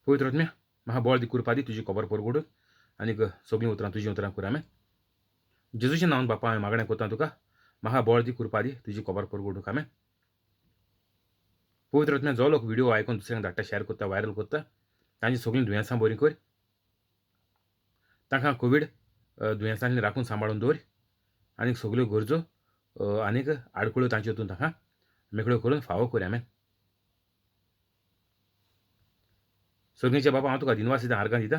पवित्र आत्म्या म्हाका बळ दी कुरपा दी तुजी खबर परगडून आनीक सगळीं उतरां तुजीं उतरां कर आमेन. जेजूच्या नांवान बापा हांवें मागणें करता तुका म्हाका बळ दी कुरपा दी तुजी खबर परगडूंक आमेन. पवित्र आत्म्या जो लोक व्हिडिओ आयकून दुसऱ्यांक धाडटा शेअर करता व्हायरल करता तांची सगळीं दुयेंसां बरीं कर तांकां कोवीड दुयेंसांतल्यान राखून सांबाळून दवर आनीक सगल्यो गरजो आनीक आडखळ्यो तांच्यो तूं तांकां मेकळ्यो करून फावो कर आमेन. सर्गीच्या बापा हांव तुका दिनवास दिता आर्गां दिता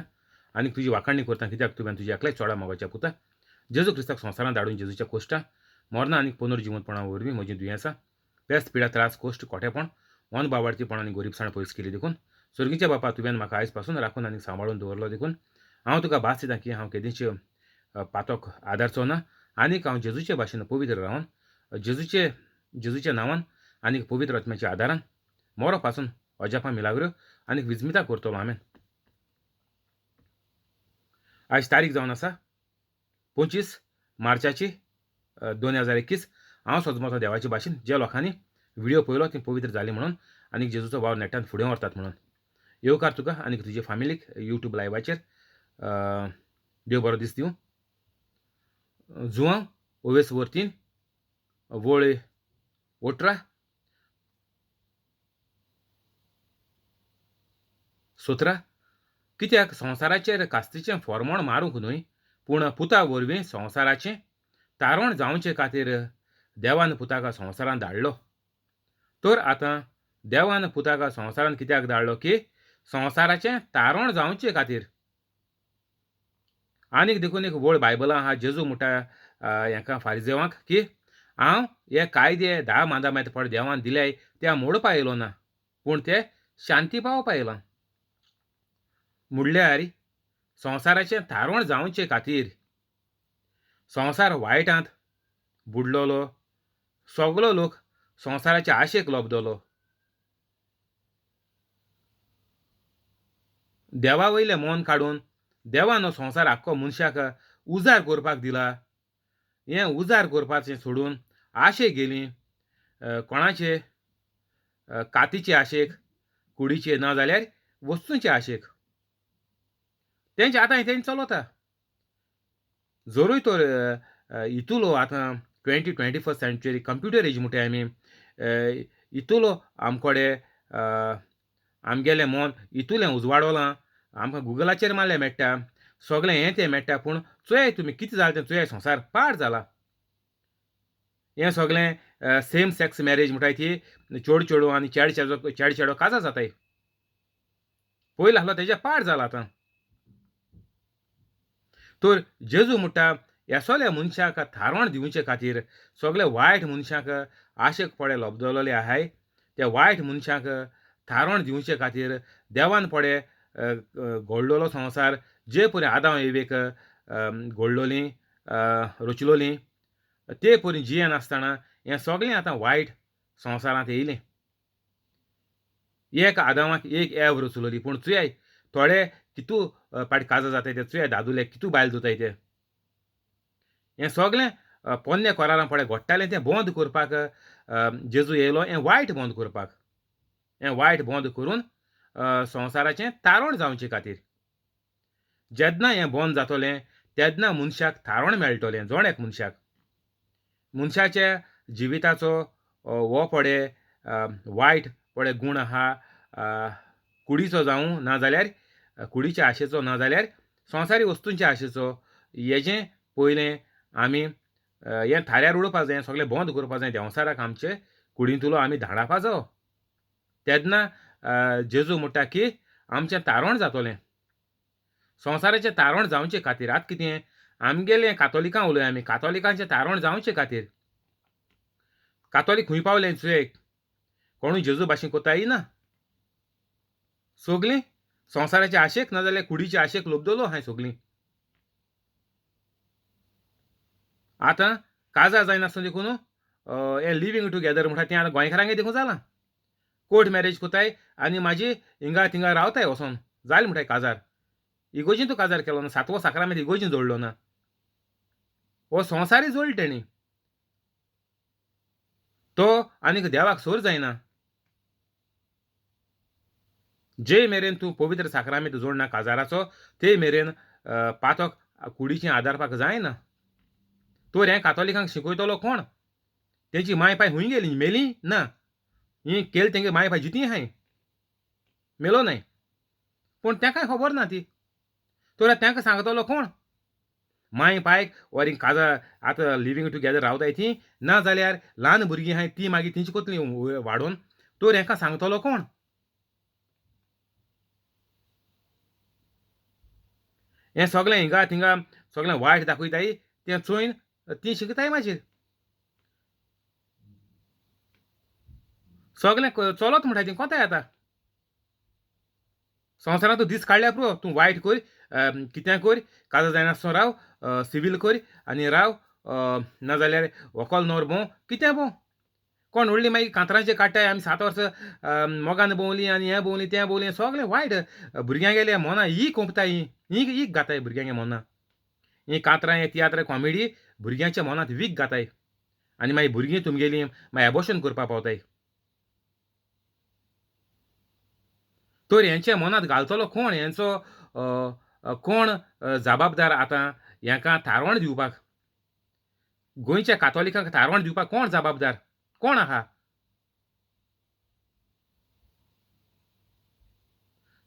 आनी तुजी वाखाणणी करता कित्याक तुवें तुज्या एकल्याच चोडा मोगाच्या पुता जेजू क्रिस्ताक संवसारांत धाडून जेजूच्या कोश्टां मरणां आनी पुनर्जिवंतपणा वरवीं म्हजीं दुयेंसां पेस्त पिडा त्रास कोश्ट कोठेपण मन बावाडतीपण आनी गोरीबसाण पयस केली देखून सर्गीच्या बापा तुवें म्हाका आयज पासून राखून आनी सांबाळून दवरलो देखून हांव तुका भास दिता की हांव केदींच पातोक आदारचो ना आनीक हांव जेजूचे भाशेन पवित्र रावन जेजूचे जेजूच्या नांवान आनीक पवित्र आत्म्याच्या आदारान मरो पासून अजापां मिलाग्रो आनीक विजमिता करतलो आमेन. आयज तारीख जावन आसा 25 मार्चाची 2021. हांव सजमतो देवाचे भाशेन ज्या लोकांनी व्हिडिओ पळयलो ती पवित्र जाली म्हणून आनीक जेजूचो वावर नेटान फुडें व्हरतात म्हणून येवकार तुका आनीक तुजे फामिलीक यूट्यूब लायवाचेर. देव बरो दीस दिवं. जुवांव ओवेस वरतीन वळ 18 17 कित्याक संवसाराचेर कास्तीचें फॉर्मोण मारूंक न्हय पूण पुता वरवीं संवसाराचें तारण जावंचे खातीर देवान पुताक संवसारांत धाडलो. तर आतां देवान पुताक संवसारांत कित्याक धाडलो की संवसाराचें तारण जावंचे खातीर. आनीक देखून एक वळ बायबलां आहा जेजू म्हणटा हेका फारिजेवांक की हांव हे कायदे 10 मांदामेत पड देवान दिल्याय ते मोडपा येयलो ना पूण ते शांती पावोवपा येयला. म्हणल्यार संवसाराचें थारण जावंचे खातीर संवसार वायटांत बुडलेलो सगलो लोक संवसाराचे आशेक लबदलो. देवा वयलें मन काडून देवान हो संवसार आख्खो मनशाक उजार करपाक दिला. हें उजार करपाचें सोडून आशेक गेली कोणाचे कातीचे आशेक कुडीचे ना जाल्यार वस्तूंचे आशेक. तेंचे आतां तेंचे चलता. जरूय तर इतुलो आतां 21st century computer age म्हणटाय आमी इतुलो आमकोडे आमगेलें मन इतुलें उजवाडवलां आमकां गुगलाचेर मारल्यार मेळटा सगळें हें तें मेळटा पूण चोयाय तुमी कितें जालां तें चोयाय संवसार पाड जाला. हें सगळें सेम सेक्स मॅरेज म्हणटाय ती चेडू चेडू आनी चेड चेडो चेड चेडो काजार जाताय. पयलो आसलो तेज्या पाड जाला आतां. तर जेजू म्हणटा ह्या सगल्या मनशाक थारण दिवचे खातीर सगळे वायट मनशांक आशेक पडे लबदलेले आहाय त्या वायट मनशांक थारण दिवचे खातीर देवान पडे घडलेलो संवसार जे परी आदांव एवेक घडलोली रचलोली ते परी जियेनासतना हें सगळें आतां वायट संवसारांत येयलें. एक आदांवाक एक एव रचलोली पूण चुयाय थोडे कितू पाट काजार जाताय ते चुयाय दादुले कितू बायल धुताय ते. हें सगळें पोन्ने कोरारां पळय घडटालें तें बंद करपाक जेजू येयलो हें वायट बंद करपाक. हें वायट बंद करून संवसाराचें तारण जावचे खातीर. जेन्ना हें बंद जातलें तेन्ना मनशाक थारण मेळटलें जण एक मनशाक. मनशाच्या जिविताचो हो पडे वायट पडे गूण आहा कुडीचो जावं ना जाल्यार कुडीचे आशेचो ना जाल्यार संवसारी वस्तूंचे आशेचो हेजें पयलें आमी हें थाऱ्यार उडोवपा जाय सगळें बंद करपा जाय देंवचाराक आमचे कुडींतलो आमी धाडावपा जावो. तेन्ना जेजू म्हणटा की आमचें तारण जातलें. संवसाराचें तारण जावचे खातीर आतां कितें आमगेलें कातोलिकां उलय आमी कातोलिकांचें तारण जावचे खातीर कातोलीक खंय पावले चोय कोणूय जेजू भाशेन कोताय ना. सगलीं संवसाराचे आशेक ना जाल्यार कुडीचे आशेक लोबदलो आहाय सगलीं. आतां काजार जायनासतना देखून हें लिवींग टुगेदर म्हणटा तें आतां गोंयकारांगे देखून जालां. कोर्ट मॅरेज कोताय आनी मागीर हिंगा थिंगा रावताय वचोन जालें म्हणटाय काजार. इगोर्जीन तूं काजार केलो ना सातवो साक्रामेंत इगोर्जीन जोडलो ना हो संवसारय जोडलो तेणी. तो आनीक देवाक सोर जायना. जे मेरेन तूं पवित्र साक्रामेंत जोडना काजाराचो ते मेरेन पातक कुडीचें आदारपाक जायना. तर हें कातोलिकांक शिकयतलो कोण? तेंची माय पाय खूंय गेली? मेली ना? ही केल तेंगे माय पाय जिती आहाय, मेलो न्हय, पूण तेंकांय खबर ना ती. तर तेंकां सांगतलो कोण? माय पायक or ही काजार आतां लिवींग टुगेदर रावताय ती, ना जाल्यार ल्हान भुरगीं आहाय ती मागीर तेंची कोतली वाडोवन. तर हेंकां सांगतलो कोण? हें सगळें हिंगा थिंगा सगळें वायट दाखयताय तें चोयन ती शिकताय मागीर. सगळें चलत म्हणटाय ती कोताय आतां. संवसारांत तूं दीस काडल्या पुरो, तूं वायट कर, कितें कर, काजार जायनासतना राव, सिवील कर आनी राव, नाजाल्यार व्हंकल न्हवरो भोंव, कितें भोंव. कोण व्हडली मागीर कांतरांचेर काडटाय आमी 7 वर्सां मोगान भोंवलीं आनी हें भोंवलीं तें भोंवलीं, सगळें वायट. भुरग्यांगेले मोनां ही कोंपताय, ही ईक घाताय भुरग्यांगे मोनां. ही कांतरां हे तियात्र कॉमेडी भुरग्यांच्या मनांत वीक घाताय आनी मागीर भुरगीं तुमगेलीं मागीर एबोशन करपाक पावताय. तर हेंच्या मनांत घालतलो कोण? हेंचो कोण जबाबदार आतां हेंकां थारोवण दिवपाक? गोंयच्या कातोलिकांक थारोवण दिवपाक कोण जबाबदार? कोण आहा?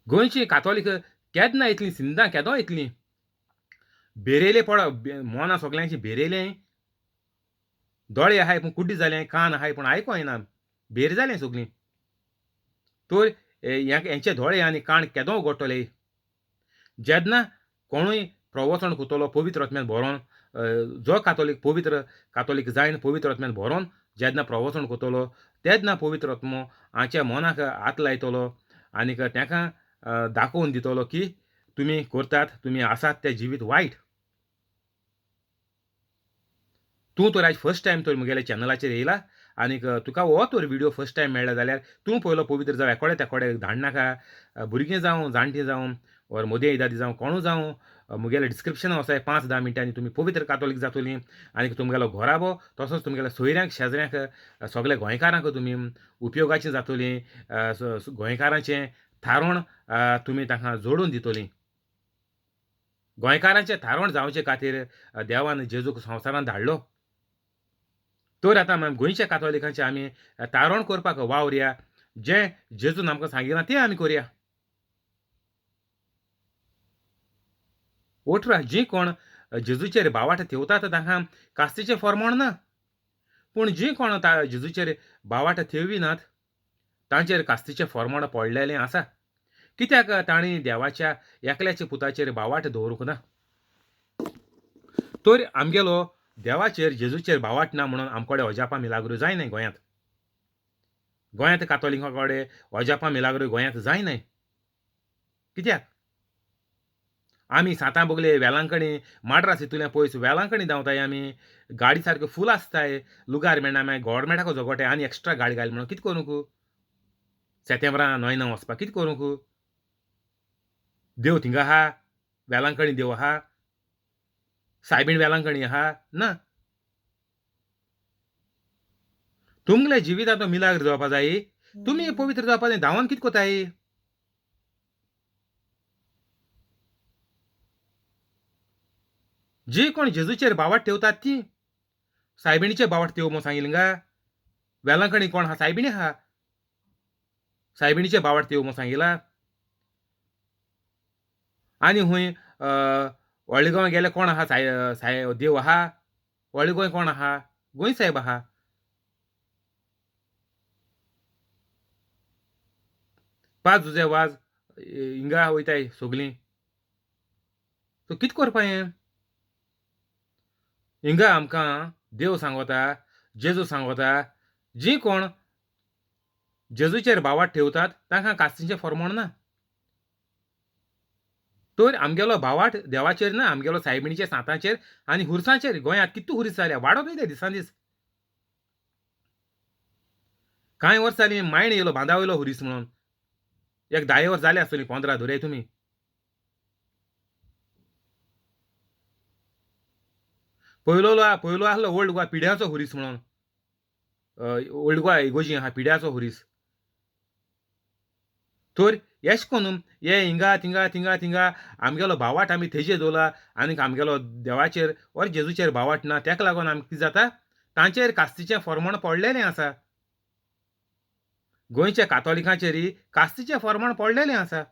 गोंयची कातोलीक केन्ना येतली? सिंदां केदो येतली? भेरेले पड मोनां सगल्यांची भेरेले, दोळे आहाय पूण कुड्डी जाले, कान आहाय पूण आयको येना, भेर जालें सगलीं. तर हेंचे दोळे आनी कान केदो उगडटले? जेन्ना कोणूय प्रवचन करतलो पवित्र आत्म्यान भरोन, जो कातोलीक पवित्र कातोलीक जायन पवित्र आत्म्यान भरोन जेन्ना प्रवचन करतलो तेन्ना पवित्र आत्मो हांच्या मनाक हात लायतलो आनीक तेंकां दाखोवन दितलो की तुमी करतात, तुमी आसात तें जिवीत वायट. तूं तर आयज फर्स्ट टायम तर म्हगेल्या चॅनलाचेर येयला आनीक तुका हो तर व्हिडियो फर्स्ट टायम मेळ्ळा जाल्यार तूं पयलो पवित्र जावं, एकोडे तेकोडे धाडनाका. भुरगीं जावं, जाणटीं जावं, ओर मोदे दादी जावं, कोणू जावं, म्हगेल्या डिस्क्रिप्शनान वचाय 5-10 मिनटांनी तुमी पवित्र कातोलीक जातोलीं आनीक तुमगेलो घराबो तसोच तुमगेल्या सोयऱ्यांक शेजऱ्यांक सगल्या गोंयकारांक तुमी उपयोगाचीं जातोलीं. गोंयकारांचें थारोण तुमी तांकां जोडून दितोलीं. गोंयकारांचें थारोण जावचे खातीर देवान जेजूक संवसारांत धाडलो. तर आतां गोंयच्या कातोलिकांचें आमी तारोण करपाक वावरया, जें जेजून आमकां सांगिलां तें आमी करया. 18 जीं कोण जेजूचेर बावाट थेवतात तांकां कास्तीचें फॉर्मोण ना, पूण जीं कोण जेजूचेर बावाट थेविनात तांचेर कास्तीचें फॉर्मोण पडलेलें आसा. कित्याक तांणी देवाच्या एकल्याच्या पुताचेर बावाट दवरूंक ना. तर आमगेलो देवाचेर जेजूचेर बावाट ना म्हणून आमकोडे अजापां मिलाग्रो जायनाय गोंयांत. गोंयांत कातोलिकां कडेन अजापां मिलाग्रो गोंयांत जायनाय. कित्याक? आमी सातां बगले वेलांकणी माड्रास हितूंतल्यान पयस वेलांकणी धांवताय आमी, गाडी सारक्यो फूल आसताय, लुगार मेळना, मागीर गोवोरमेंटाक झगोटाय आनी एक्स्ट्रा गाडी घाल म्हणून. कितें करूंक? सेतेंब्रां नोयना वचपाक कितें करूंक? देव थिंगा आहा, वेलांकणी देव आहा, सायबीण वेलांकणी आहा ना. तुमगेल्या जिवितांत मिलाग्र जावपा जाय, तुमी पवित्र जावपा जाय, धांवन कितें कोताय? जी कोण जेजूचेर बावाट ठेवतात ती सायबिणीचे बावाट ठेव म्हूण सांगिल्लें गा. वेलांकणी कोण आहा? सायबिणी आहा, सायबिणीचे बावाट ठेव म्हूण सांगिला. आनी हुंय व्हडले गोंय गेले कोण आहा? साय देव आहा. व्हडले गोंय कोण आहा? गोंय साहेब आहा. पांच जुजे वाज हिंगा वयताय सगलीं. सो कितें करपा हें? हिंगा आमकां देव सांगता, जेजू सांगता, जीं कोण जेजूचेर बावाट ठेवतात तांकां कास्तीचें फॉर्मोण ना. तर आमगेलो भावाट देवाचेर ना, आमगेलो सायबिणीचेर, सांताचेर आनी हुरसांचेर. गोंयांत कितू हुरीस जाल्या, वाडत वयता दिसान दीस. कांय वर्स जालीं मायण येयलो बांदा वयलो हुरीस म्हणून, एक 10 वर्स जालें आसतलीं, 15 धरया तुमी. पयलो आसलो ओल्ड गोवा पिड्याचो हुरीस म्हणून, ओल्ड गोवा इगोजी आहा पिड्याचो हुरीस. तर एश कोन्न हे हिंगा थिंगा थिंगा थिंगा आमगेलो भावार्थ आमी थेजेर दवरला आनीक आमगेलो देवाचेर ओर जेजूचेर भावार्थ ना. तेका लागून आमकां कितें जाता, तांचेर कास्तीचें फॉर्मण पडलेलें आसा. गोंयच्या कातोलिकांचेरय कास्तीचें फॉर्मण पडलेलें आसा.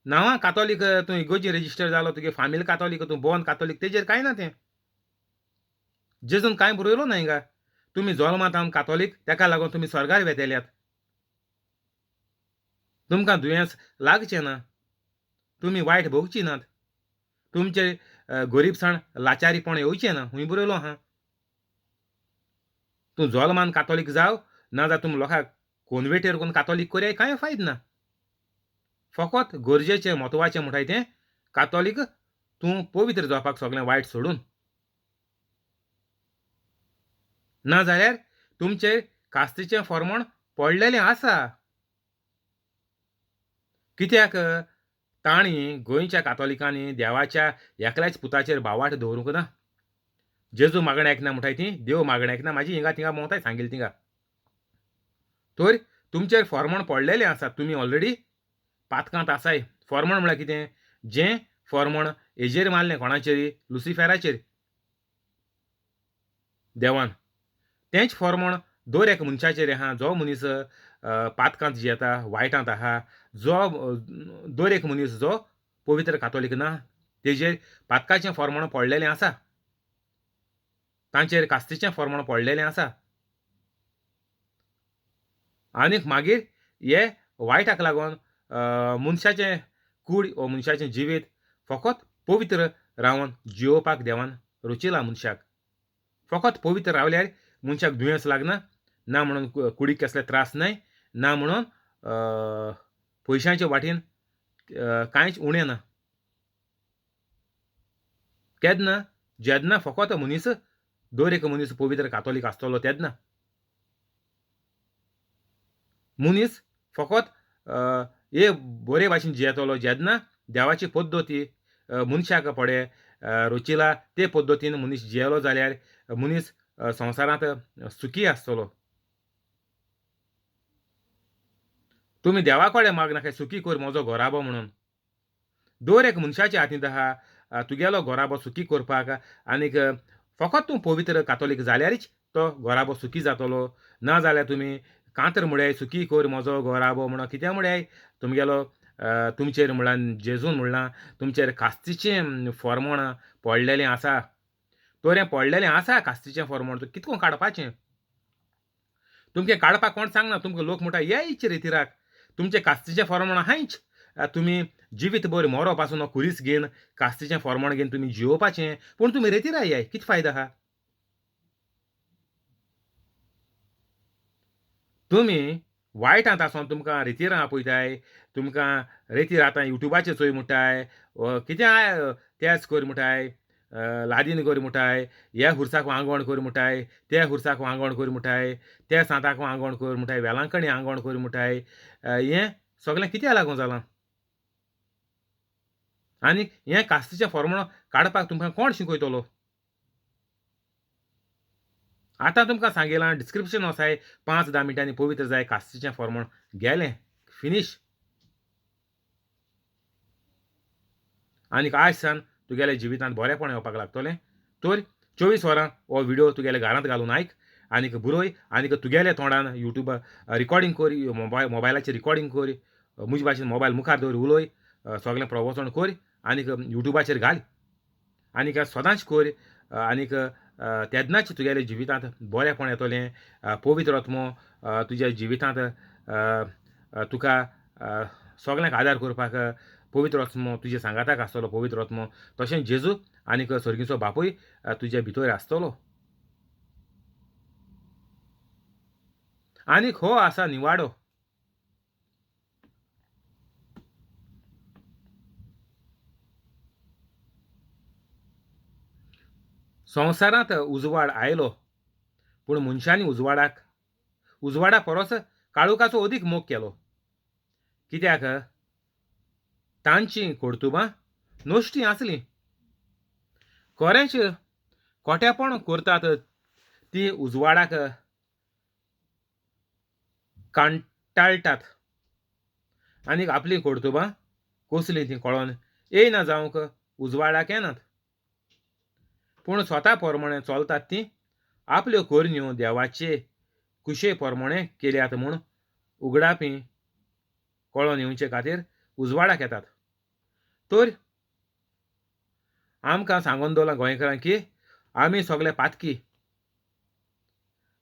नांवां कातोलीक, तूं इगोर्जी रेजिस्टर जालो, तुगे फामील कातोलीक, तूं बॉर्न कातोलीक, तेजेर कांय ना तें. जेजून कांय बरयलो ना हिंगा. तुमी जल्मांत आम कातोलीक, तेका लागून तुमी स्वर्गार वेतेल्यात, तुमकां दुयेंस लागचें ना, तुमी वायट भोगची नात, तुमचे गोरीबसाण लाचारीपण येवचें ना, हूंय बरयलो आहा. तूं जल्मान कातोलीक जाव ना जाल्यार तुमी लोकांक कोनवेटेर कोन्न कातोलीक करयाय, कांय फायद ना. फकत गरजेचें म्हत्वाचें म्हणटाय तें कातोलीक तूं पवित्र जावपाक सगळें वायट सोडून, ना जाल्यार तुमचेर कास्तीचें फॉर्मण पडलेलें आसा. कित्याक तांणी गोंयच्या कातोलिकांनी देवाच्या एकल्याच पुताचेर भावार्थ दवरूंक ना. जेजू मागणें आयकना म्हणटाय ती, देव मागणें आयकना, म्हाजी हिंगा थिंगा भोंवताय सांगील थिंगा. तर तुमचेर फॉर्मण पडलेलें आसा, तुमी ऑलरेडी पातकांत आसाय. फॉर्मण म्हळ्यार कितें, जें फॉर्मण हेजेर मारलें कोणाचेर, लुसिफेराचेर देवान, तेंच फॉर्मण दर एक मनशाचेर आहा. जो मनीस पातकांत जियेता, वायटांत आहा, जो दर एक मनीस जो पवित्र कातोलीक ना, तेजेर पातकाचें फॉर्मण पडलेलें आसा, तांचेर कास्तीचें फॉर्मण पडलेलें आसा. आनीक मागीर हे वायटाक लागून मनशाचें कूड वो मनशाचें जिवीत फकत पवित्र रावन जियोवपाक देवान रचिलां मनशाक. फकत पवित्र रावल्यार मनशाक दुयेंस लागना, ना म्हणून कुडीक कसले त्रास न्हय, ना म्हणून पयशांचे वाटेन कांयच उणें ना. केन्ना जेन्ना फकत मनीस दर एक मनीस पवित्र कातोलीक आसतलो तेन्ना मनीस फकत हे बरे भाशेन जियेतलो जेन्ना देवाची पद्दती मनशाक पडे रचिला ते पद्दतीन मनीस जियेलो जाल्यार मनीस संवसारांत सुखी आसतलो. तुमी देवा कडेन मागनाका सुखी कर म्हजो घराबो म्हणून. दर एक मनशाच्या हातींत आहा तुगेलो घराबो सुखी करपाक, आनीक फकत तूं पवित्र कातोलीक जाल्यारच तो घराबो सुखी जातलो. ना जाल्यार तुमी कांतर म्हळ्यार सुखी कर म्हजो घराबो म्हणून कितें म्हळ्यार तुमगेलो तुमचेर म्हणल्यार जेजून म्हणलां तुमचेर कास्तीचें फॉर्मण पडलेलें आसा. तर हें पडलेलें आसा कास्तीचें फॉर्मण, कितको काडपाचें तुमचें काडपाक कोण सांगना. तुमकां लोक म्हणटा येयच रेतिराक तुमचें कास्तीचें फॉर्मण आहांच, तुमी जिवीत भर मरो पासून खुरीस घेवन कास्तीचें फॉर्मण घेवन तुमी जियोवपाचें, पूण तुमी रेतिरा येय कितें फायदो आहा? तुमी वायटांत आसोन तुमकां रेतिरां आपयताय, तुमकां रेतीर आतां युट्यूबाचेर चोय म्हणटाय, कितें तेच कर म्हणटाय, लादीन कर म्हणटाय, ह्या खुर्साक वांगवण कर म्हणटाय, त्या खुर्साक वांगवण कर म्हणटाय, त्या सांताक वांगवण कर म्हणटाय, वेलांकणी आंगवण कर म्हणटाय, हें सगळें कित्याक लागून जालां? आनी हें कास्तीचें फॉर्मण काडपाक तुमकां कोण शिकयतलो? आतां तुमकां सांगिलां डिस्क्रिप्शन आसाय, 5-10 मिनटांनी पवित्र जाय कास्तीचें फॉर्मण गेलें फिनीश. आनीक आयज सान तुगेल्या जिवितांत बरेंपण येवपाक लागतलें. तर 24 वरां हो व्हिडियो तुगेल्या घरांत घालून आयक आनीक बरय, आनीक तुगेल्या तोंडान युट्यूब रिकॉर्डिंग कर, मोबायलाचेर रिकॉर्डिंग कर, म्हजे भाशेन मोबायल मुखार दवर उलय, सगळें प्रवचन कर आनीक युट्यूबाचेर घाल, आनीक सदांच कर, आनीक तेन्नाच तुगेल्या जिवितांत बरेंपण येतलें. पवित्र आत्मो तुज्या जिवितांत तुका सगळ्यांक आदार करपाक पवित्र आत्मो तुज्या सांगाताक आसतलो. पवित्र आत्मो तशेंच जेजू आनीक सर्गीचो बापूय तुज्या भितर आसतलो. आनीक हो आसा निवाडो. संवसारांत उजवाड आयलो, पूण मनशांनी उजवाडा परस काळोखाचो अदीक मोग केलो. कित्याक तांचीं कर्तुबां नश्टीं आसलीं. खरेंच खोटेपण करतात ती उजवाडाक कांटाळटात. आनीक आपलीं कर्तुबां कसलीं तीं कळोन येयना जावंक उजवाडाक येनात. पूण स्वता प्रमाणें चलतात तीं आपल्यो करण्यो देवाचे कुशे प्रमाणें केल्यात म्हूण उगडापी कळोन येवचे खातीर उजवाडाक येतात. तर आमकां सांगून दवरलां गोंयकारांक की आमी सगळे पातकी.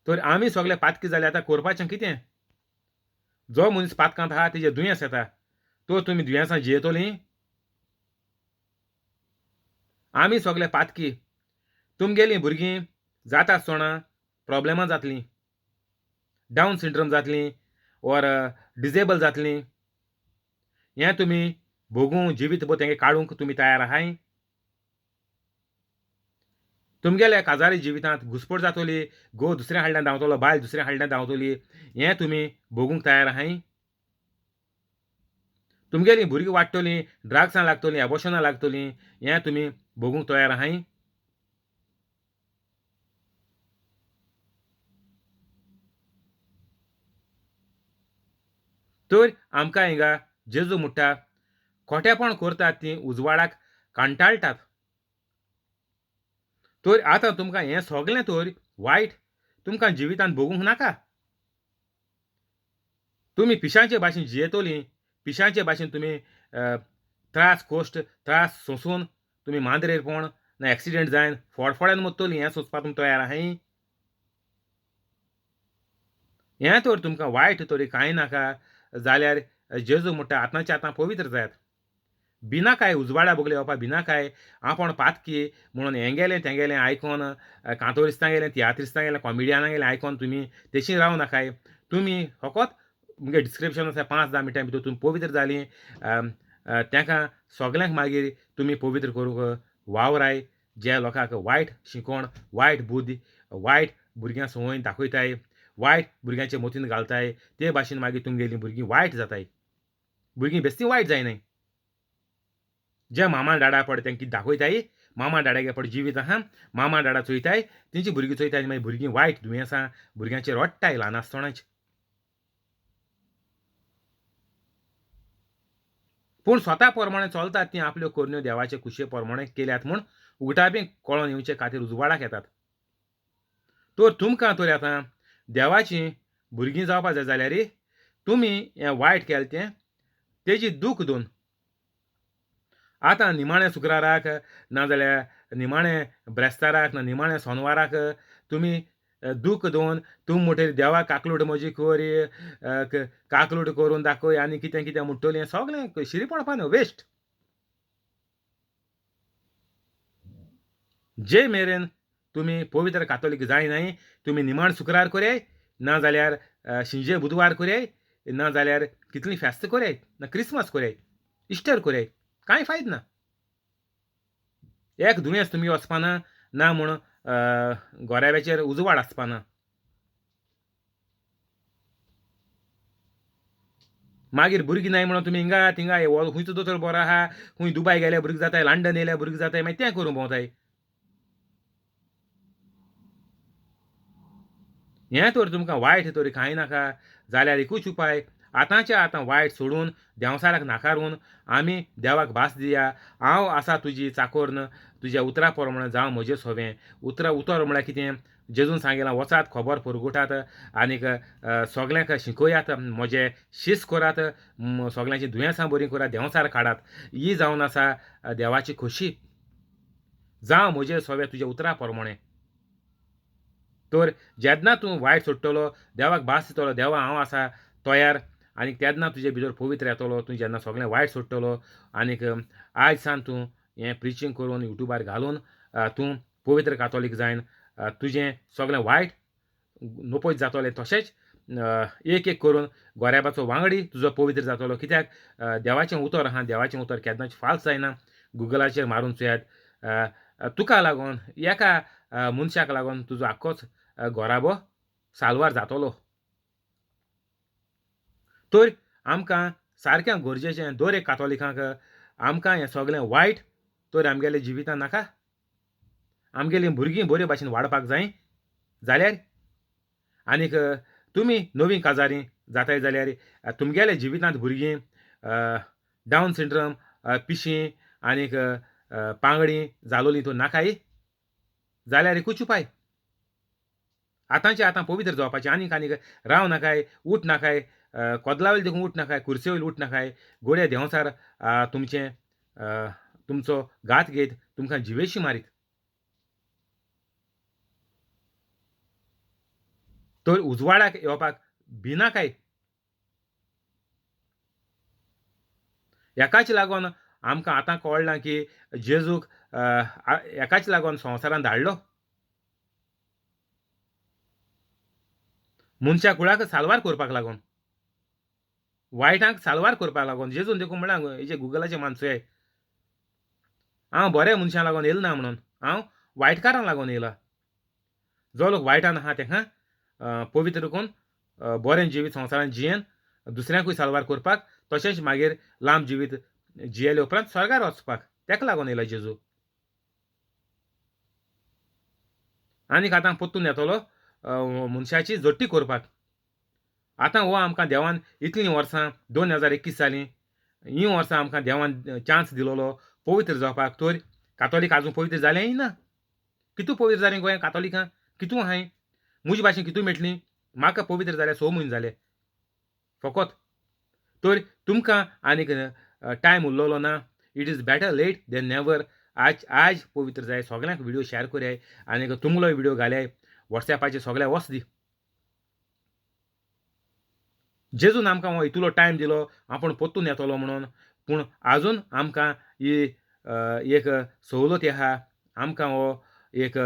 तर आमी सगळे पातकी जाल्यार आतां करपाचें कितें? जो मनीस पातकांत आहा तेजेर दुयेंस येता, तर तुमी दुयेंसां जियेतलीं? आमी सगळे पातकी. तुमगेलीं भुरगीं जाता आसतना प्रोब्लेमां जातलीं, डावन सिंड्रोम जातलीं ओर डिजेबल जातलीं. हें तुमी भोगूं जिवीत भर तेंगे काडूंक तुमी तयार आहाय? तुमगेल्या काजारी जिवितांत घुसपट जातली, घोव दुसऱ्या हाडल्यान धांवतलो, बायल दुसऱ्या हाडल्यान धांवतली, हें तुमी भोगूंक तयार आहाय? तुमगेलीं भुरगीं वाडटलीं, ड्रग्सां लागतलीं, एबोशनां लागतलीं, हें तुमी भोगूंक तयार आहाय? तर आमकां हिंगा जेजू म्हणटा खोटेपण करतात तीं उजवाडाक कंटाळटात. तर आतां तुमकां हें सगलें तर वायट तुमकां जिवितांत भोगूंक नाका. तुमी पिशांचे भाशेन जियेतलीं, पिशांचे भाशेन तुमी त्रास कश्ट त्रास सोंसून तुमी मांद्रेर पडोन ना एक्सिडेंट जायन फोडफोड्यान मरतलीं, हें सोंसपाक तुमी तयार आहाय? हें तर तुमकां वायट तरी कांय नाका जाल्यार जेजू म्हणटा आतांचे आतां पवित्र जायात. भिनाकाय उजवाडा बगले येवपा भिनाकाय. आपूण पातकी म्हणून हेंगेलें तेंगेलें आयकोन कांतोरिस्तांगेलें तियात्रिस्तांगेलें कॉमिडियनागेलें आयकोन तुमी तेशी रावं नाकाय. तुमी फकत मुगे डिस्क्रिप्शन आसा 5-10 मिनटां भितर तुमी पवित्र जालीं, तांकां सगल्यांक मागीर तुमी पवित्र करूंक वावराय. जे लोकांक वायट शिकोवण, वायट बुद्दी, वायट भुरग्यां संवय दाखयताय, वायट भुरग्यांचे मतीन घालताय, ते भाशेन मागीर तुमगेलीं भुरगीं वायट जाताय. भुरगीं बेस्ती वायट जायनाय. जे मामा डाडा पड तांकां कितें दाखयताय, मामा डाडागे पड जिवीत आहा, मामा डाडा चोयताय, तेंची भुरगीं चोयताय आनी मागीर भुरगीं वायट दुयेंसां भुरग्यांचेर रडटाय ल्हान आसतनाच. पूण स्वता प्रमाणें चलतात तीं आपल्यो करण्यो देवाचे कुशे प्रमाणें केल्यात म्हूण उगटापी कळोन येवचे खातीर उजवाडाक येतात. तर तुमकां तर आतां देवाचीं भुरगीं जावपा जाय जाल्यार तुमी हें वायट केलें तें तेजी दूख दोन आतां निमाणें शुक्राराक नाजाल्यार निमाणें ब्रेस्ताराक ना निमाणें सोनवाराक तुमी दूख दोन तूं म्हणटरी देवा काकलूट म्हजी कर, काकलूट करून दाखय आनी कितें कितें म्हणटली, सगळें शिरीपणपा न्हू वेस्ट. जे मेरेन तुमी पवित्र कातोलीक जायनाय तुमी निमाण शुक्रार करयाय, ना जाल्यार शिंजे बुधवार करयाय, ना जाल्यार कितलीं फेस्त करयाय, ना क्रिसमस करयाय, इस्टर करयाय, कांय फायद ना. एक दुयेंस तुमी वचपाना ना म्हूण गोऱ्याब्याचेर उजवाड आसपाना. मागीर भुरगीं नाय म्हणून तुमी हिंगा थिंगा खंयचो दोतोर बरो आहा, खंय दुबाय गेल्यार भुरगीं जाताय, लंडन येयल्यार भुरगीं जाताय, मागीर तें करूंक भोंवताय. हें तर तुमकां वायट तरी कांय नाका जाल्यार एकूच उपाय, आतांचे आतां वायट सोडून देंवसाराक नाकारून आमी देवाक भास दिया. हांव आसा तुजी चाकोरन, तुज्या उतरा प्रमाणे जावं म्हजें सोवें. उतरां उतर म्हळ्यार कितें? जेजून सांगिलां वचात खबर पुरगुटात आनीक सगल्यांक शिकयात, म्हजें शीस करात, सगल्यांची दुयेंसां बरीं करात, देंवसार काडात. ही जावन आसा देवाची खोशी. जावं म्हजें सोवें तुज्या उतरा प्रमाणे. तर जेन्ना तूं वायट सोडटलो, देवाक भास दितलो, देवा हांव आसा तयार, आनी तेन्ना तुजे भितर पवित्र येतलो. तूं जेन्ना सगळें वायट सोडटलो आनीक आयज सावन तूं हें प्रिचींग करून युट्यूबार घालून तूं पवित्र कातोलीक जायन, तुजें सगळें वायट नपयत जातलें. तशेंच एक एक करून गोऱ्याबाचो वांगडी तुजो पवित्र जातलो. कित्याक देवाचें उतर आहा, देवाचें उतर केन्नाच फाल्स जायना. गुगलाचेर मारून चोयात, तुका लागून एका मनशाक लागून तुजो आख्खोच गोराबो साल्वार जातलो. तर आमकां सारकें गरजेचें दर एक कातोलिकांक आमकां हें सगळें वायट तर आमगेल्या जिवितांत नाका. आमगेलीं भुरगीं बरे भाशेन वाडपाक जाय जाल्यार आनीक तुमी नवीं काजारी जाताय जाल्यार तुमगेल्या जिवितांत भुरगीं डावन सिंड्रम पिशीं आनीक पांगळीं जालोलीं तूं नाकाय जाल्यार एकूच उपाय, आतांचे आतां पवित्र जावपाचें. आनीक आनीक राव नाकाय, उठ नाकाय, कोदला वयले देखून उठ नाकाय, कुर्से वयले उठ नाकाय, गोडे देंवचार तुमचें तुमचो घात घेत तुमकां जिवेशी मारीत. तर उजवाडाक येवपाक भिनाकाय. हेकाच लागून आमकां आतां कळ्ळां की जेजूक हेकाच लागून संवसारांत धाडलो, मनशा कुळाक साल्वार करपाक लागून, वायटांक साल्वार करपाक लागून. जेजून देखून म्हळां हेजे गुगलाचे मानसुये, हांव बऱ्या मनशां लागून येयला ना म्हणून, हांव वायटकारांक लागून येयला. जो लोक वायटान आहा तेका पवित्र करून बरें जिवीत संवसारांत जियेन दुसऱ्यांकूय साल्वार करपाक, तशेंच मागीर लांब जिवीत जियेले उपरांत स्वर्गार वचपाक, तेका लागून येयला जेजू. आनीक आतां परतून येतलो मनशाची जोडटी करपाक. आतां हो आमकां देवान इतलीं वर्सां 2021 जालीं, हीं वर्सां आमकां देवान चान्स दिलोलो पवित्र जावपाक. तर कातोलीक आजून पवित्र जालेंय ना. कितू पवित्र जालीं गोंयांत कातोलिकां, कितू आहाय म्हजे भाशेन कितू मेळटलीं? म्हाका पवित्र जाल्यार 6 म्हयने जाले फकत. तर तुमकां आनीक टायम उरलेलो ना. It is better late than never. आज आज पवित्र जाय, सगल्यांक व्हिडियो शेअर कराय आनीक तुमलोय व्हिडियो घालाय वॉट्सॅपाचेर, सगळ्याक वच दी. जेजून आमकां हो इतलो टायम दिलो आपूण परतून येतलो म्हणून, पूण आजून आमकां ही एक सवलत आहा, आमकां हो एक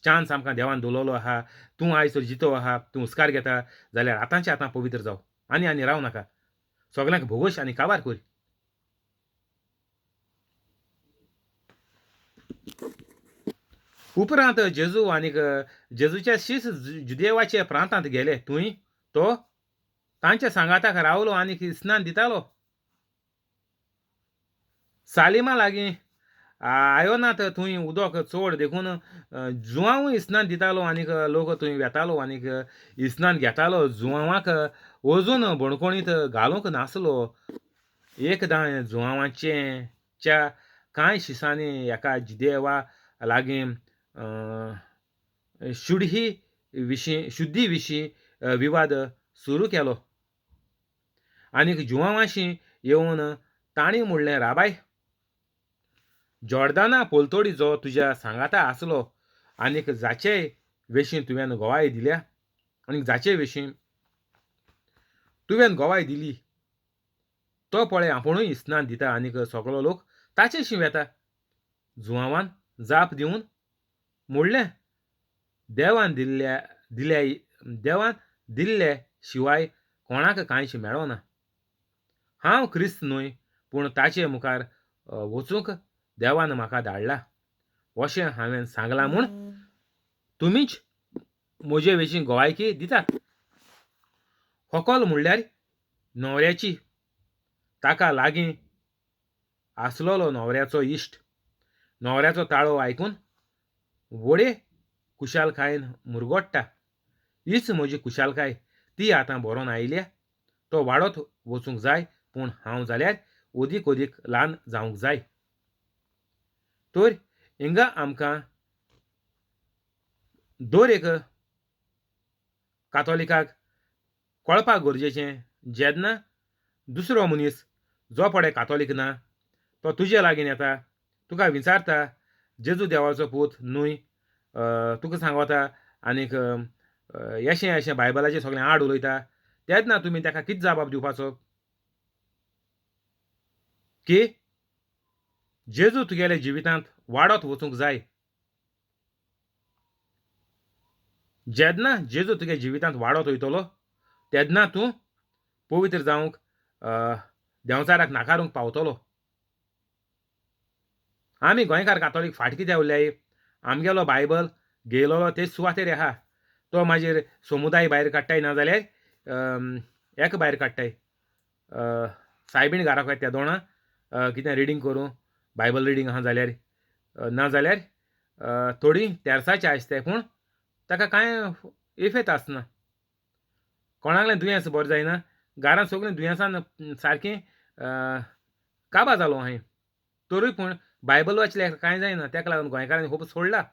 चान्स आमकां देवान दिलोलो आहा. तूं आयज तर जितो आहा, तूं हुस्कार घेता जाल्यार आतांचे आतां पवित्र जाव, आनी आनी राव नाका. सगल्यांक भोगोश आनी काबार कर. उपरांत जेजू आनीक जेजूच्या शीस जुदेवाच्या प्रांतांत गेले. थंय तो तांच्या सांगाताक रावलो आनीक स्नान दितालो. सालिमा लागीं आयोनात थंय उदक चड देखून जुवांवूय स्नान दितालो आनीक लोक थंय वेतालो आनीक स्नान घेतालो. जुवांवाक अजून बणकोणीत घालूंक नासलो. एकदां जुवांवाचें च्या कांय शिसांनी एका जिदेवा लागीं शुद्धी विशीं विवाद सुरू केलो आनीक जुवांवाशी येवन तांणी म्हणलें, राबाय, जॉर्दाना पलतोडी जो तुज्या सांगाता आसलो आनीक जाचे विशीं तुवें गवाय दिल्या आनीक जाचे विशीं तुवें गवाय दिली तो पळय आपुणूय स्नान दिता आनीक सगळो लोक ताचेशी वेता. जुवांवान जाप दिवन म्हणलें, देवान दिल्ल्या दिल्या देवान दिल्ले शिवाय कोणाक कांयच मेळना. हांव क्रिस्त न्हय, पूण ताचे मुखार वचूंक देवान म्हाका धाडला अशें हांवें सांगलां म्हूण तुमीच म्हजे विशीं गवायकी दितात. होकल म्हणल्यार न्हवऱ्याची, ताका लागीं आसलेलो न्हवऱ्याचो इश्ट न्हवऱ्याचो ताळो आयकून व्हडे खुशालकायेन मुरगट्टा. हीच म्हजी खुशालकाय, ती आतां बरोवन आयल्या. तो वाडत वचूंक जाय, पूण हांव जाल्यार अदीक अदीक ल्हान जावंक जाय. तर हिंगा आमकां दर एक कातोलिकाक कळपाक गरजेचें, जेन्ना दुसरो मनीस जो पळय कातोलीक ना तो तुजे लागीं येता, तुका विचारता जेजू देवाचो पूत न्हय, तुका सांगता आनीक अशें अशें बायबलाचें सगळें आड उलयता, तेन्ना तुमी ताका कितें जबाब दिवपाचो? की जेजू तुगेल्या जिवितांत वाडत वचूंक जाय. जेन्ना जेजू तुगे जिवितांत वाडत वयतलो तेन्ना तूं पवित्र जावंक देंवचाराक नाकारूंक पावतलो. आमी गोंयकार कातोलीक फाट कित्याक उरल्याय? आमगेलो बायबल घेयलोलो तेच सुवातेर आहा, तो मागीर समुदाय भायर काडटाय ना जाल्यार एका भायर काडटाय. सायबीण घराक वयता त्या दोणा कितें रिडींग करूं, बायबल रिडींग आहा जाल्यार, ना जाल्यार थोडीं तेर्साचें आसताय, पूण ताका कांय इफेक्ट आसना. कोणाकलें दुयेंस बरें जायना, घरांत सगळीं दुयेंसान सारकीं काबा जालो आहाय. तरूय पूण बायबल वाचल्यार कांय जायना. तेका लागून गोंयकारांनी खूब सोडला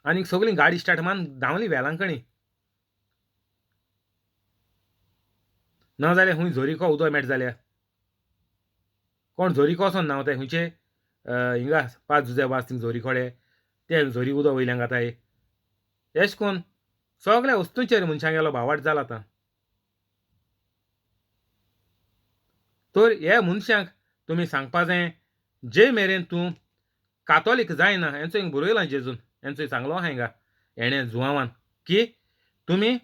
आनी सगळीं गाडी स्टार्ट मारून धांवली वेलांकणी. ना जाल्यार खूंय झोरीको उदक मेळटा जाल्यार कोण झोरीको वचोन न्हांवताय खुंयचे हिंगा पांच जुजे वास थिंग झोरी खोडे ते झोरी उदक वयल्यान घाताय. एश कोन सगळ्या वस्तूंचेर मनशांगेलो भावार्थ जाला आतां. तर हे मनशांक तुमी सांगपा जाय जे मेरेन तूं कातोलीक जायना, हेंचो हिंग बरयलां जेजून, हेंचो सांगलो आहा हिंगा हेणें जुवांवान की तुमी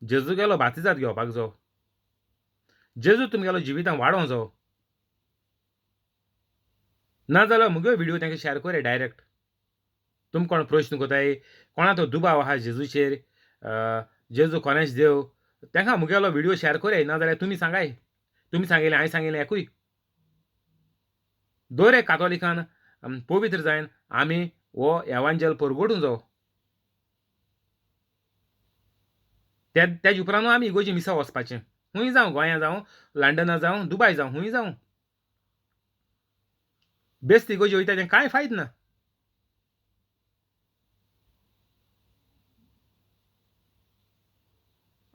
जेजूगेलो बातिजाद घेवपाक जावो, जेजू तुमगेलो जिवितान वाडोवंक जावो. ना जाल्यार मुगे व्हिडियो तांकां शेअर कोरया डायरेक्ट. तुमी कोण प्रश्न कोताय, कोणा तो दुबाव आहा जेजूचेर, जेजू कोणेच देव, तांकां मुगेलो व्हिडियो शेअर कोरया. ना जाल्यार तुमी सांगाय, तुमी सांगिल्लें हांवें सांगिल्लें एकूय. दर एक कातोलिकान पवित्र जायन आमी हो एवांजेल परगटूंक जावो. तेज उपरांत आमी इगोर्जी मिसा वचपाचें, खूंय जावं, गोंया जावं, लंडना जावं, दुबाय जावं, खूंय जावं. बेस्त इगोर्जी वयता तें कांय फायद ना.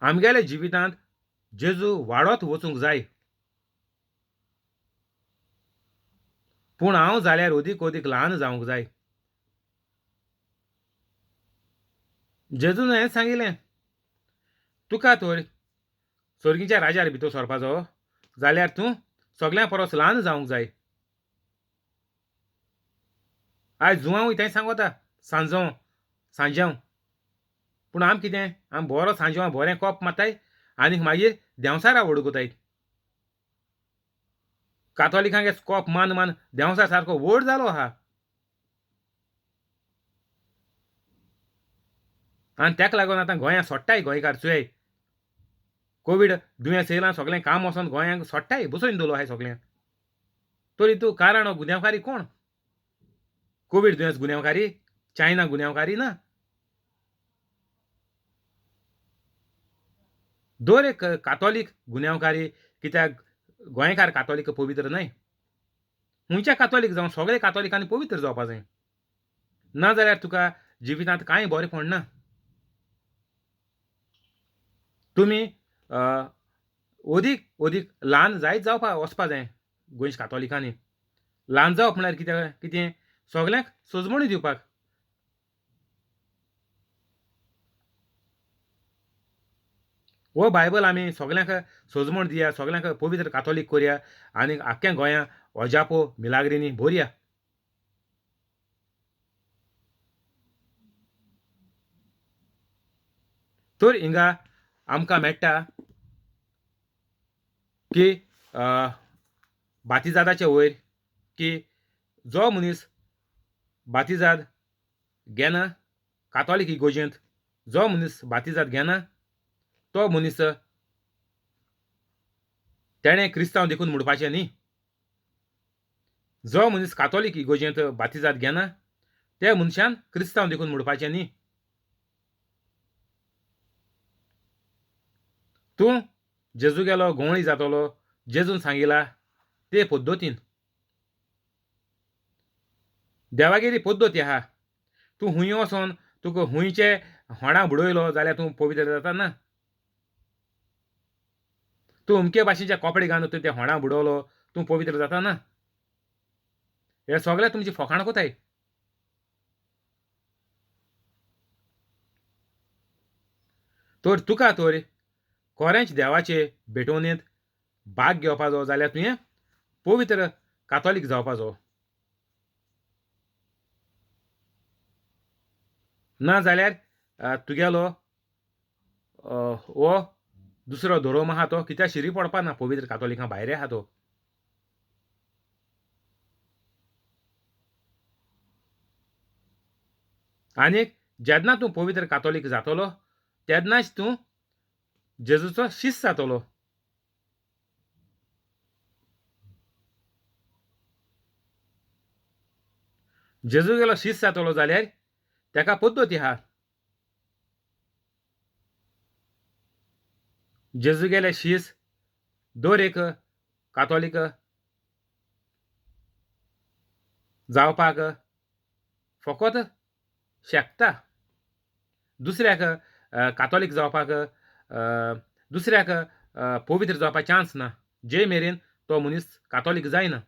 आमगेल्या जिवितांत जेजू वाडत वचूंक जाय. पूण हांव जाल्यार अदीक अदीक ल्हान जावंक जाय. जेजून हें सांगिल्लें, तुका तर सर्गीच्या राजार भितर सरपाचो जाल्यार तूं सगळ्यां परस ल्हान जावंक जाय. आयज जुवांवूय तें सांगता, सांजो सांज्यांव. पूण आम कितें, आम बरो सांजो बरें कोप मारताय आनी मागीर देंवसारा वडगताय. कातोलिकांगे कोप मान मान देंवसार सारको व्हड जालो आहा. आनी तेका लागून आतां गोंयांत सोडटाय गोंयकार चोय, कोवीड दुयेंस येयलां सगळें काम वचोन गोंयांक सोडटाय, बसोवन दवरलो आहाय सगळ्यांक. तरी तूं कारण हो गुन्यांवकारी कोण? कोवीड दुयेंस गुन्यांवकारी, चायना गुन्यांवकारी ना. दर एक कातोलीक गुन्यांवकारी, कित्याक गोंयकार कातोलीक पवित्र न्हय. खंयच्या कातोलीक जावं, सगळे कातोलिकांनी पवित्र जावपा जाय. ना जाल्यार तुका जिवितांत कांय बरें ना. तुमी अदीक अदीक ल्हान जायत जावपा वचपा जाय गोंयच्या कातोलिकांनी. ल्हान जावप म्हळ्यार कितें, कितें सगळ्यांक सोजमणी दिवपाक. हो बायबल आमी सगळ्यांक सोजमण दिया, सगळ्यांक पवित्र कातोलीक करया आनी आख्ख्या गोंया अजापो मिलाग्रिनी भरया. तर हिंगा आमकां मेळटा की बातिजादाचे वयर की जो मनीस बातिजाद घेना कातोलीक इगोर्जेंत, जो मनीस बातिजाद घेना तो मनीस तेणें क्रिस्तांव देखून म्हणपाचें न्ही. जो मनीस कातोलीक इगोर्जेंत बातिजाद घेना त्या मनशान क्रिस्तांव देखून म्हणपाचें न्ही. तूं जेजू गेलो गोंवळी जातलो जेजून सांगिला ते पद्दतीन. देवागेरी पद्दती आहा. तूं हुंय वचोन तुका हुंयचे होणां बुडयलो जाल्यार तूं पवित्र जाता ना. तूं अमके भाशेचे कपडे घालून तूं ते होणां बुडवलो तूं पवित्र जाता ना. हे सगळे तुमची फकाणां कोताय. तर तुका तर खरेंच देवाचे भेटवणेंत भाग घेवपाचो जाल्यार तुवें पवित्र कातोलीक जावपाचो. ना जाल्यार तुगेलो हो दुसरो धर्म आहा तो कित्याक शिरी पडपा ना, पवित्र कातोलिकां भायर आहा तो. आनीक जेन्ना तूं पवित्र कातोलीक जातलो तेन्नाच तूं जेजूचो शिस्त जातलो. जेजू गेलो शिस्त जातलो जाल्यार तेका पद्दती आहा. जेजूगेले शीस दर एक कातोलीक जावपाक फकत शकता. दुसऱ्याक कातोलीक जावपाक, दुसऱ्याक पवित्र जावपाक चान्स ना जे मेरेन तो मनीस कातोलीक जायना.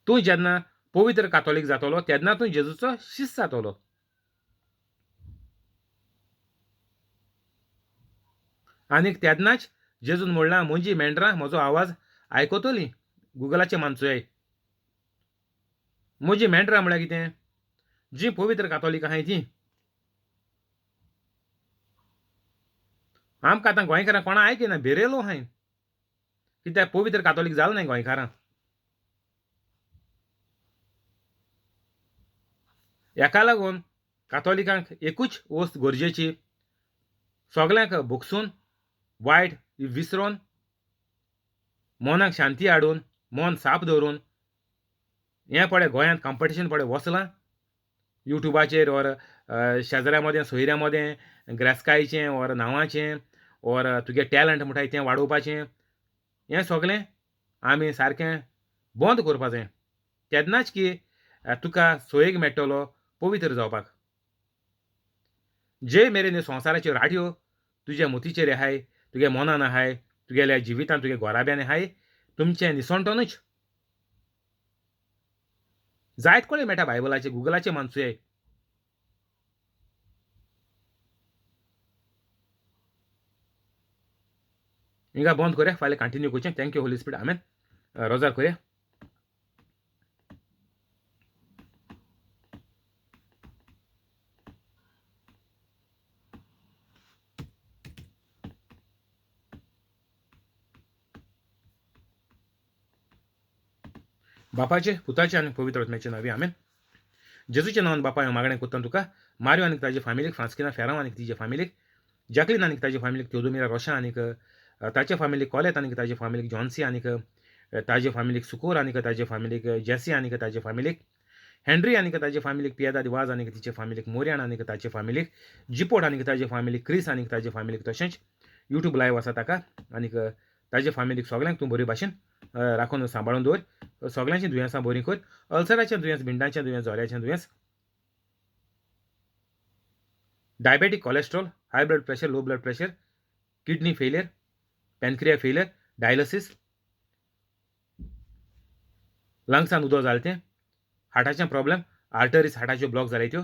तूं जेन्ना पवित्र कातोलीक जातलो तेन्ना तूं जेजूचो शीस जातलो. आनीक तेन्नाच जेजून म्हणलां म्हजी मेंढरां म्हजो आवाज आयकतलीं. गुगलाचें मानचोय म्हजी मेंढरां म्हळ्यार कितें? जीं पवित्र कातोलीक आहाय तीं. आमकां आतां गोंयकारां कोणा आयकिना भेरेलो आहाय कित्याक पवित्र कातोलीक जालो ना गोंयकारां. हेका लागून कातोलिकांक एकूच वस्त गरजेची, सगल्यांक भोगसून वायट विसरोन मनाक शांती हाडून मन साफ दवरून हें पळय गोंयांत कॉम्पिटिशन पळय वचलां युट्यूबाचेर ओर शेजऱ्या मदें सोयऱ्यां मदें ग्रेस्कायचें ओर नांवाचें ओर तुगे टॅलंट म्हणटाय तें वाडोवपाचें, हें सगलें आमी सारकें बंद करपा जाय. तेन्नाच की तुका सोयेक मेळटलो पवित्र जावपाक. जे मेरेन संवसाराच्यो राडयो तुज्या मोतीचेर आहाय, तुगे मनान आहाय, तुगेल्या जिवितान तुगे घोराब्यान आहाय, तुमचें निसणटनूच जायत कडेन मेळटा बायबलाचेर गुगलाचेर मानसुये. हिंगा बंद करया, फाल्यां कंटिन्यू करचें. Thank you Holy Spirit, आमेन. रोजार करया. बापाचे पुताचे आनी पवित्र आत्म्याचे नांवी आमेन. जेजूच्या नांवान बापा हांव मागणें करता तुका, मारियो आनी ताजे फामिलीक, फ्रांस्किना फेरांव आनी तिजे फामिलीक, जॅकलीन आनी ताजे फामिलीक, त्योदोमिरा रोशा आनीक ताचे फामिलीक, कॉलेत आनी ताजे फामिलीक, जॉन्सी आनीक ताजे फामिलीक, सुकोर आनीक ताजे फामिलीक, जेसी आनीक ताजे फामिलीक, हेनरी आनीक ताजे फामिलीक, पियेदाद वाज आनीक तिचे फामिलीक, मोरियान आनीक ताचे फामिलीक, जिपोट आनीक ताजे फामिलीक, क्रिस आनीक ताजे फामिलीक, तशेंच युट्यूब लायव आसा ताका आनीक ताजे फामिलीक सगल्यांक तूं बरे भाशेन राखून सांबाळून दवर. सगल्यांचीं दुयेंसां बरीं कर, अल्सराचें दुयेंस, भिंडांचें दुयेंस, जोऱ्याचें दुयेंस, diabetic, cholesterol, high blood pressure, low blood pressure, kidney failure, pancreas failure, dialysis, लंग्सान उदक जालें तें, हार्टाचें प्रॉब्लम, आर्टरीज हार्टाच्यो ब्लॉक जाले त्यो,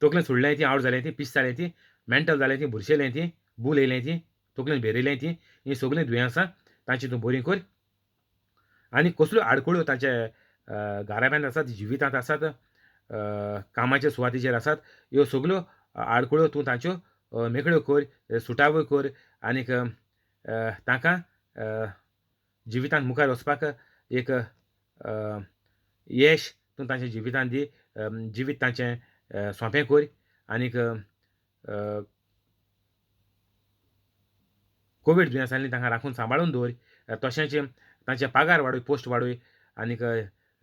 तकलेन सोडलें ती, आवट जालें ती, पीस जालें ती, मेंटल जालें ती, बुरशेलें ती, बूल येयलें ती, तकलेन भेरयलें ती, हीं सगळीं दुयेंसां तांची तूं बरीं कर. आनी कसल्यो आडखळ्यो तांच्या घराब्यांत आसात, जिवितांत आसात, कामाच्या सुवातीचेर आसात, ह्यो सगल्यो आडखळ्यो तूं तांच्यो मेकळ्यो कर, सुटाव्यो कर आनीक तांकां जिवितांत मुखार वचपाक एक येश तूं तांच्या जिवितांत दी, जिवीत तांचें सोंपें कर आनीक कोवीड दुयेंसांनी तांकां राखून सांबाळून दवर. तशेंच तांचे पगार वाडय, पोस्ट वाडय आनीक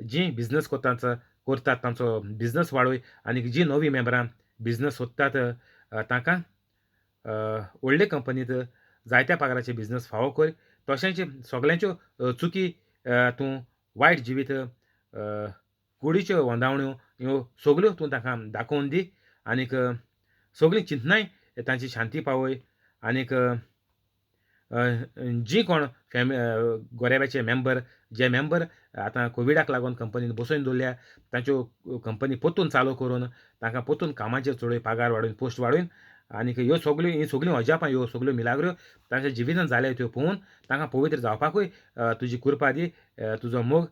जीं बिजनस करतात तांचो बिजनस वाडय आनीक जीं नवीं मेंबरां बिजनस सोदतात तांकां व्हडले कंपनींत जायत्या पगाराचे बिजनस फावो कर. तशेंच सगल्यांच्यो चुकी तूं वायट जिवीत कुडीच्यो वंदावण्यो ह्यो सगल्यो तूं तांकां दाखोवन दी आनीक सगळीं चिंतनाय तांची शांती पावय आनीक जीं कोण गोरेब्याचे मेंबर जे मेंबर आतां कोविडाक लागून कंपनीन बसोवन दवरल्या तांच्यो कंपनी परतून चालू करून तांकां परतून कामाचेर चडय, पगार वाडोवन, पोस्ट वाडोवन आनीक ह्यो सगल्यो हीं सगल्यो अजापां ह्यो सगल्यो मिलाग्रो तांच्या जिवितांत जाल्या त्यो पळोवन तांकां पवित्र जावपाकूय तुजी कृपा दी, तुजो मोग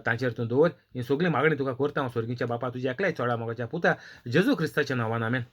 तांचेर तूं दवर. ही सगळी मागणी तुका करता हांव स्वर्गीच्या बापा, तुज्या एकल्याच चोडा मोगाच्या पुता जेजू क्रिस्ताच्या नांवान, आमेन.